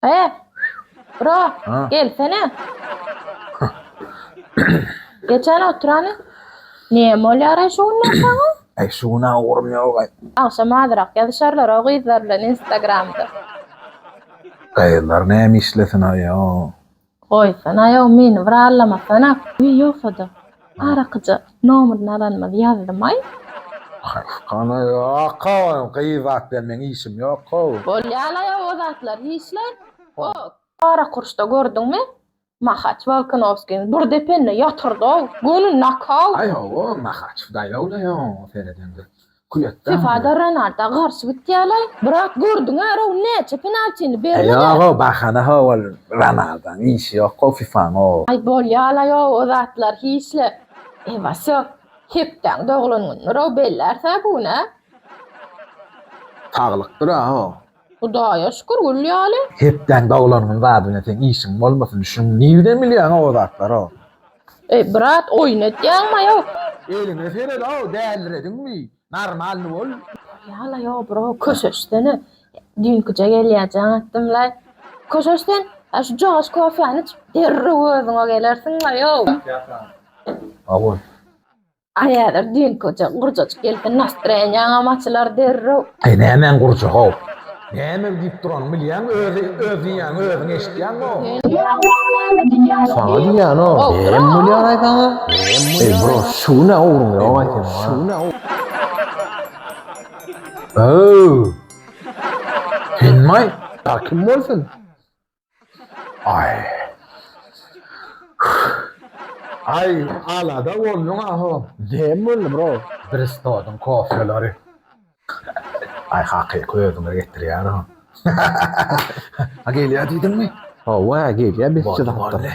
E, bro, gelsene. Geçen oturany. Näme bolýar-aý şu günler saňa? Aý şu gün ugrum ýok aý. Agşam azrak ýazyşarlar o gyzlar bilen Instagramda. Gyzlar näme işlesin aý-ow. Goýsana-ow meni bir allamasana. Wiý ýogsa-da, arakyja nomerini alanymyzy ýazdym-aý. Gana ýok-ow, gyz zat bilen meň işim ýok-ow. Bolýa-laý-ow o zatlar hiç-laý. O, Garakurşda gördüňmi? Mahaç Wolkanowskini bir depende ýatyrdy-ow, göni nokaut. Aý hawa, Mahaç daýaw-laý-ow, seredeňde. Küýetdämi? Fifada Ronalda garşy gitýärler. Brat gördüňä-row näçe penaltini bermedi. Ýog-ow bahana-how ol Ronaldaň işi ýok-ow Fifaň-ow. Aý bolýalaý-ow o zatlar hiçle. Ewa syo hepdäň doglan günüdir-ow bellärse bu gün-ä. Saglykdyr-a-how. Hudaýa şükür gül ýaly. Hepdäň doglan güni zady bilen seň işiň bolmasyn şuň nirden bilýäň-ow o zatlary-ow. Eý brat oýun etýäňmaýow. Eliňe sered-ow dälirediňmi normalny bol. Bolýalaýow bro köşeşsene düýnkije gelýä jaň etdimlaý köşeş sen a şu joş kofäni içip derrew özüňe gelersiňlaýow. Hawa. Aý häzir düýnkije gurjajyk gelse nastroýeniýaňam açylar derrew. Aý nämäň gurjagow. Näme diýip duranyňy bilýäňmi özi öz diýýäňi özüň eşitýäňmi. Saňa diýýän-ow. Näme bolýar-aý saňa? Eý bro şu gün-ä ugruň ýok-aý seniň. Şu gün-ä Öw. Senmi-aý? Ýa kim bolsun? Aý. Aý, alada bolduň aho. Näme boldy, bro? Bristodyň kofeleri. Aý, hakyky özüňe getirýär ha. Ha gelýär diýdiňmi? Hawa, gelýär besje Boldy, zatda. boldy.